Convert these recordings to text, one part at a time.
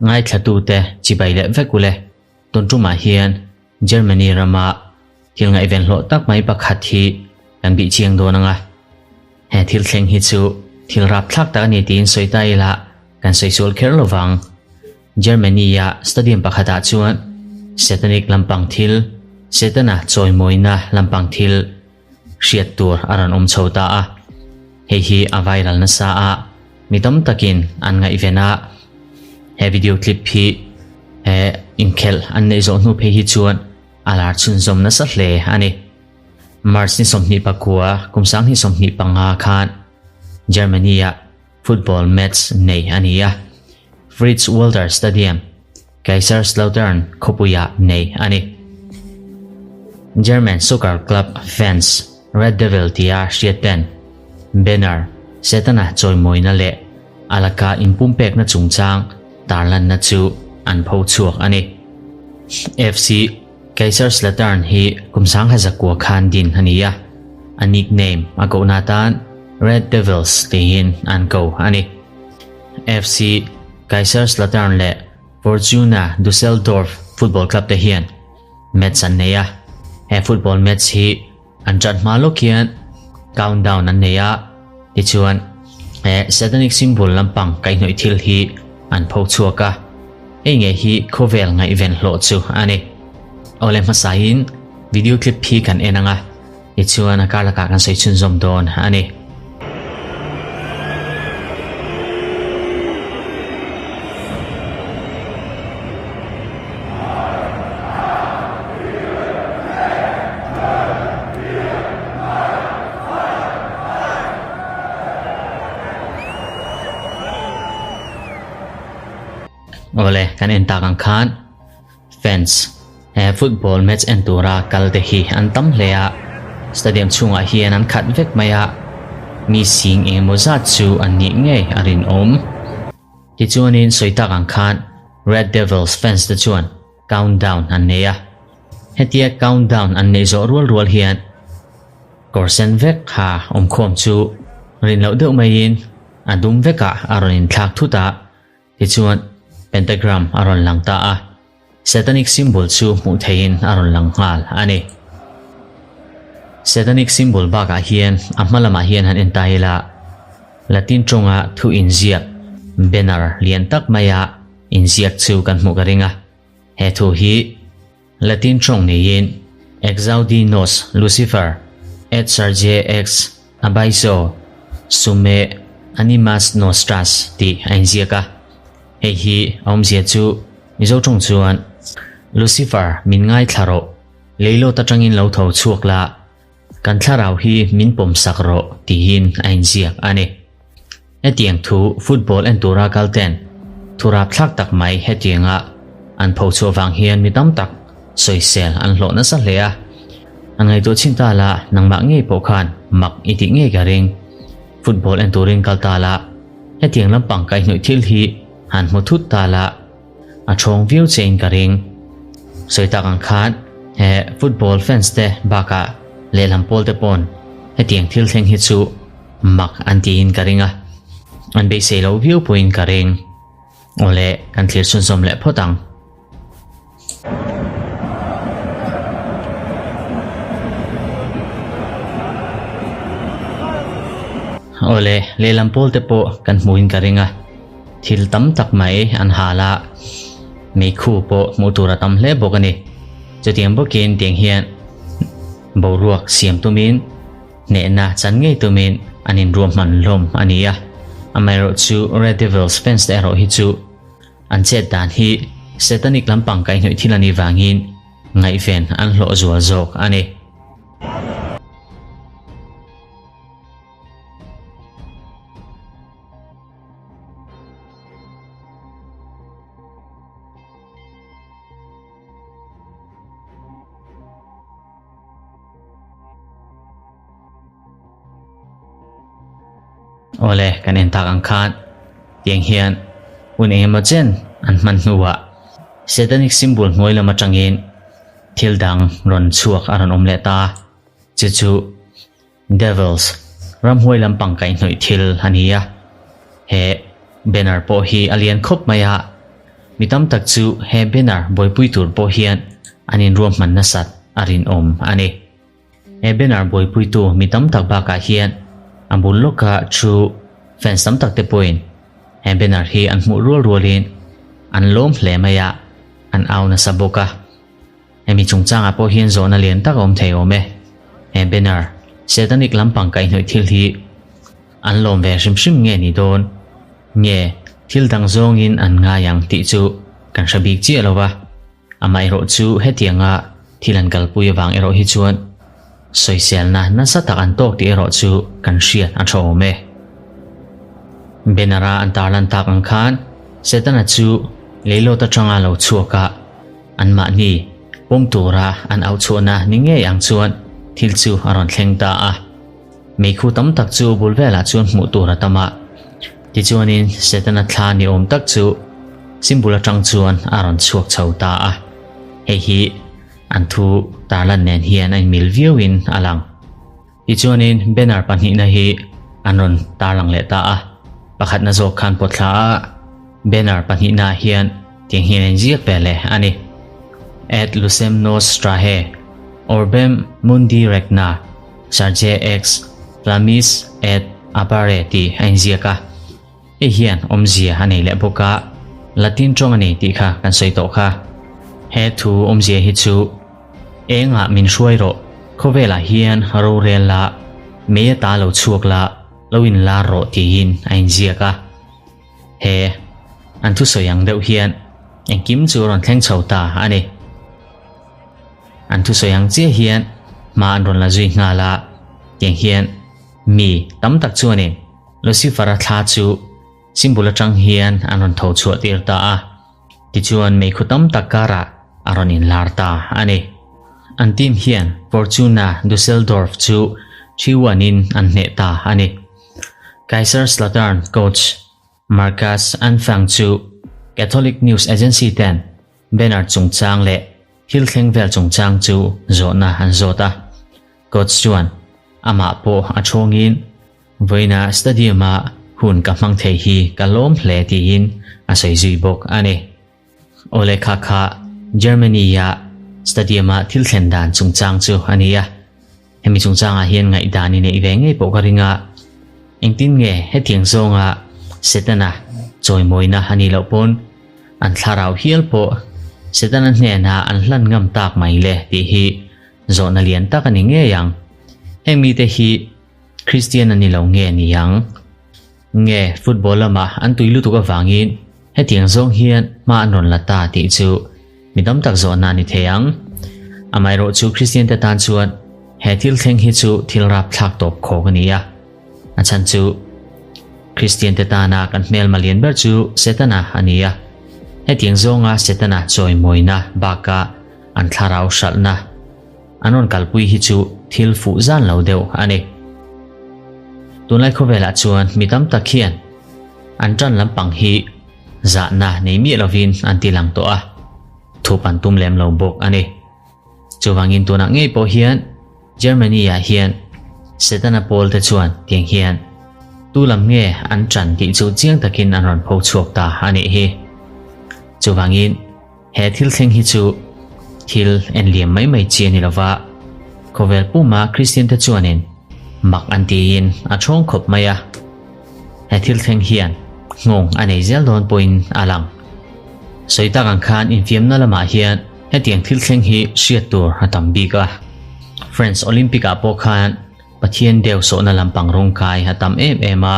Ngaithlatute chibai leh vek ule, tun tumah hian Germany rama thil ngaihven hlawh tak mai pakhat hi kan bih chiang dawn ang a. He thil thleng hi chu thil rapthlak tak a ni tiin sawi ta ila kan sawi sual kher lo vang. Germany-a stadium pakhatah chuan Satanic lampang thil, Setana chawimawina lampang thil, hriat tur a rawn awm chho ta a. Hei hi a viral nasa a, mi tam takin an ngaihven a. He video clip hi he inkhelh an neih zawh hnu phei hi chuan a lar chhunzawm nasa hle a ni. March ni 24 kum 2025 khan Germany-ah football match nei a ni a, Fritz Walter Stadium, Kaiserslautern khawpuiah nei a ni. German soccer club fans Red Devil tia hriat ten banner Setana chawimawina leh a laka inpumpekna chungchang tarlanna chu an pho chhuak a ni. FC Kaiserslautern hi kum sangha zakua khan din a ni a, a nickname a kohna atan Red Devils tiin an ko a ni. FC Kaiserslautern leh Fortuna Dusseldorf football club te hian match an nei a, he football match hi an ṭan hma lawk hian countdown an nei a, tichuan he satanic symbol lampang kaihhnawih thil hi an pho chhuak a, hei ngei hi khawvel ngaihven hlawh chu a ni. Awle hmasain video clip hi kan en ang a, tichuan a kar lakah kan sawi chhunzawm dawn a ni. Awle kan en tak ang khan fans he football match en tura kal te hi an tam hle a stadium chhungah hian an khat vek mai a mi sing engemaw zat chu an nih ngei a rinawm. Tichuanin sawi tak ang khan Red Devils fans te chuan countdown an nei a, hetia countdown an neih zawh rual rual hian kawr sen vek ha awmkhawm chu rin loh deuh maiin a dum vekah a rawn inthlak thut a, tichuan pentagram a rawn lang ta a, satanic symbol chu hmuh theihin a rawn lang nghal a ni. Satanic symbol bakah hian a hma lamah hian han en ta ila Latin tawnga thu inziak banner lian tak maia Inziak chu kan hmuh ka ring a, he thu hi Latin tawng niin Exaudi nos Lucifer et surge ex abysso summe animas nostras tih a inziak a. Hei hi a awmzia chu Mizo tawng chuan Lucifer min ngaithla rawh, leilawt atangin lo tho chhuak la, Kan thlarau hi min pawm sak rawh tiin a inziak a ni. Hetiang thu football en tura kal ten thu rapthlak tak mai hetianga an pho chhuah vang hian mi tam tak sawisel an hlawh nasa hle a. An ngaihtuah chhin ta la nangmah ngei pawh khan mak i tih ngei ka ring. Football en turin kal ta la hetiang lampang kaihhnawih thil hi han hmu thut ta la A thawng viau che in ka ring. Sawi tak ang khan he football fans te bakah lehlam pawl te pawn hetiang thil thleng hi chu mak an tiin ka ring a, an beisei lo viau pawhin ka ring. Awle kan thlir chhunzawm leh phawt ang. Awle lehlam pawl te pawh kan hmuhin ka ring a. Thil tam tak mai an hal a, meikhu pawh hmuh tur a tam hle bawk a ni. Chutiang bawkin tiang hian boruak siam tumin hnehna chan ngei tumin an inruahman hlawm a ni a. Amaherawhchu Red Devils fans te erawh hi chu an chet dan hi satanic lampang kaihhnawih thil a nih vangin ngaihven an hlawh zual zawk a ni. Awle, kan en tak ang khan tiang hian hun engemaw chen an hman hnuah satanic symbol hnuai lam atangin thil dang rawn chhuak a rawn awm leh ta a, chu chu Devils, ramhuai lampang kaihhnawih thil a ni a, he. Banner pawh hi a lian khawp mai a, mi tam tak chu he banner buaipui tur pawh hian an inruahman nasat a rinawm a ni. He banner buaipuitu mi tam tak bakah hian a bul lawka thu fans tam tak te pawhin he banner hi an hmuh rual rualin an lawm hle mai a, an au nasa bawk a. Hemi chungchangah pawh hian zawhna lian tak a awm thei awm e. He banner Satanic lampang kaihhnawih thil hi an lawm ve hrim hrim nge ni dawn nge thil dang zawngin an ngai ang tih chu kan hre bik chiah lo va. Amaherawh chu hetianga thil an kalpui avang erawh hi chuan sawiselna nasa tak an tawk tih erawh chu kan hriat a tha awm e. Banner-a an tarlan tak ang khan Setana chu leilawt atanga lo chhuak a, Anmahni pawm tura an auchhuahna ni ngei ang chuan thil chu a rawn thleng ta a. Meikhu tam tak chu bul velah chuan hmuh tur a tam a. Tichuanin Setana thla ni awm tak chu symbol atang chuan a rawn chhuak chho ta a. Hei hi an thu tarlan nen hian a inmil viauin a lang. Tichuanin banner pahnihna hi an rawn tarlang leh ta a, pakhatna zawk khan pawt thla a, banner pahnihna ah hian tiang hian a inziak ve leh a ni. Et lucem nos trahe, orbem mundi regna, surge ex flammis et appare tih a inziak a. Hei hian awmzia a nei leh bawk a, Latin tawng a ni tih kha kan sawi tawh kha. He thu awmzia hi chu Engah min hruai rawh, khawvelah hian rorel la, mei ata lo chhuak la, lo inlar rawh tiin a inziak a. He an thusawi ang deuh hian engkim chu a rawn thleng chho ta a ni. An thusawi ang chiah hian hma an rawn la zui nghal a, tiang hian mi tam tak chuanin Lucifer-a thla chu symbol atang hian an rawn tho chhuah tir ta a. Tichuan meikhu tam tak karah a rawn inlar ta a ni. An team hian Fortuna Dusseldorf chu Chiwan-in an hneh ta a ni. Kaiserslautern coach Marcus Anfang chu Catholic News Agency ten banner chungchang leh thil thleng vel chungchang chu zawhna an zawt a. Coach chuan amah pawh a thawngin Vawiina stadium-a hun ka hmang thei hi ka lawm hle tiin a sawi zui bawk a ni. Awle kha kha Germany-a stadium-a thil thlen dan chungchang chu a ni a. Hemi chungchangah hian ngaihdan i neih ve ngei pawh ka ring a. Engtin nge hetiang zawnga Setana chawimawina a nih loh pawn an thlarau hial pawh Setana hnena an hlan ngam tak mai le tih hi zawhna lian tak a ni ngei ang. Heng mite hi Kristian a ni lo nge ni ang? Nge football lamah an tui lutuk avangin hetiang zawng hian hma an rawn la ta tih chu mi tam tak zawhna a ni thei ang. Amaherawh chu Kristian te tan chuan he thil thleng hi chu thil rapthlak tawp khawk a ni a. A chhan chu Kristian te tana kan hmelma lian ber chu Setana a ni a. Hetiang zawnga Setana chawimawina bakah an thlarau hralhna An rawn kalpui hi chu thil fuh zan lo deuh a ni. Tunlai khawvelah chuan mi tam tak hian an tan lampang hi zahna nei miah lovin an ti lang tawh a, thup an tum lem lo bawk a ni. Chuvangin tunah ngei pawh hian Germany-ah hian Setana pawlte chuan tiang hian tu lam nge an tan tih chu chiang takin an rawn pho chhuak ta a nih hi. Chuvangin. He thil thleng hi chu thil enliam mai mai chi a ni lova, khawvel puma Kristian te chuanin mak an tiin a thawng khawp mai a. He thil thleng hian nghawng a nei zel dawn pawhin a lang. Sawi tak ang khan infiamna lamah hian hetiang thil thleng hi hriat tur a tam bik a. French Olympic ah pawh khan Pathian deu sawhna lampang rawngkai a tam em em a,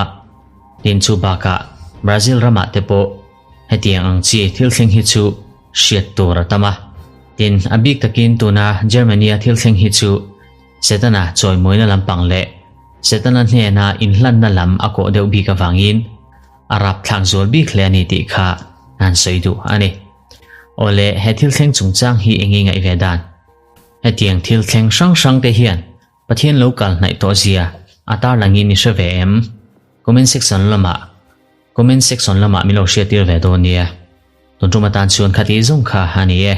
tin chu bakah Brazil ramah te pawh Hetiang ang chi thil thleng hi chu hriat tur a tam a. Tin, a bik takin tuna Germany-a thil thleng hi chu Setana chawimawina lampang leh Setana hnena inhlanna lam a kawh deuh bik avangin a rapthlak zual bik hle a ni tih kha an sawi duh a ni. Awle, he thil thleng chungchang hi eng nge ngaih ve dan? Hetiang thil thleng hrang hrang te hian Pathian lo kal hnaih tawh zia a tarlangin i hre ve em? Comment section lamah Comment section lamah min lo hriattir ve dawn nia. Tun tum atan chuan khati zawng kha a ni e.